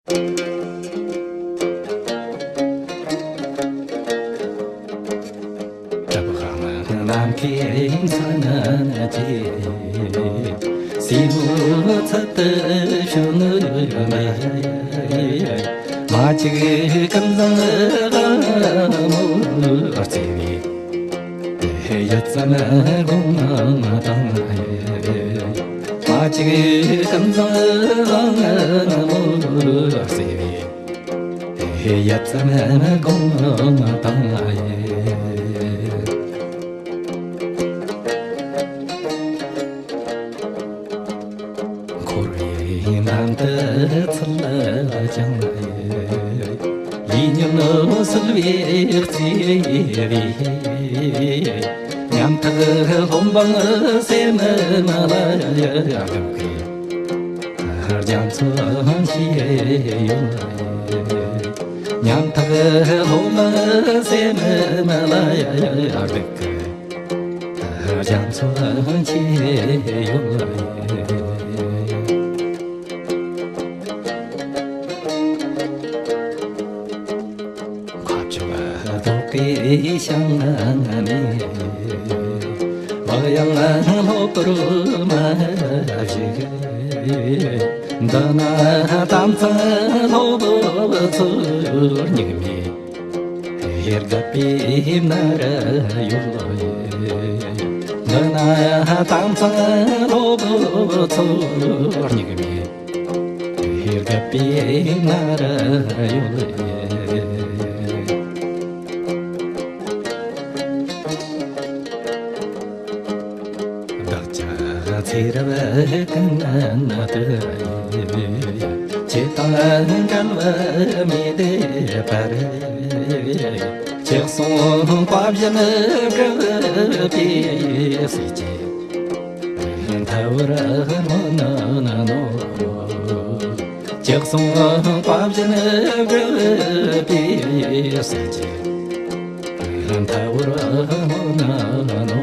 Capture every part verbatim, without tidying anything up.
གྲུབ་དབང་ནམ་མཁའི་མཚན་བརྗིད། སྲིན་མོའི་ཚུལ་དུ་བྱོན་ནས། མ་གཅིག་ཀུན་བཟང་ལྷ་མོ་བརྩེ་བའི། ཡུད་ཙམ་དགོངས་དང་། མ་གཅིག་ཀུན་བཟང་ལྷ་མོ་བརྩེ་བའི། ཡུད་ཙམ་དགོངས་དང་། འཁོར་བའི་ནང་དུ་ཚུད་ཀྱང་། ཡིད་ཉོན་སྲིད་པའི་བརྩེ་བའི། ཉམ་ཐག་སློབ་འབངས་སེམས་ལ་ཡ་འདུག་གི། རྒྱ་མཚོ་ཆེ་ཡོད། ཉམ་ཐག་སློབ་མ་སེམས་ལ་ཡ་འདུག་གི། རྒྱ་མཚོ་ཆེ་ཡོད། འཁོར་བཅས་རྫོགས་པའི་ཞིང་ནས། བག་ཡངས་ལྷོད་པོར་མ་བཞུགས། འདི་ན་དམ་གཙང་སློབ་ཚོར་སྙིགས་མའི་ཡུལ་དགའ་བའི་ནར་ཡོད། འདི་ན་དམ་གཙང་སློབ་ཚོར་སྙིགས་མའི་ཡུལ་དགའ་བའི་ནར་ཡོད། བདག་ཅག་ཚེ་རབས་ཀུན་ཏུ། ཆོས་དང་འབྲལ་བ་མེད་པར། ཅི་གསུང་བཀའ་བཞིན་བསྒྲུབ་པའི་སྲས་ཀྱི། མཐའ་བར་སྨོན་ནོ། ཅི་གསུང་བཀའ་བཞིན་བསྒྲུབ་པའི་སྲས་ཀྱི། མཐའ་བར་སྨོན་ནོ།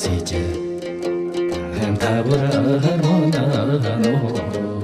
སྲས་ཀྱི། མཐའ་བར་སྨོན་ནོ།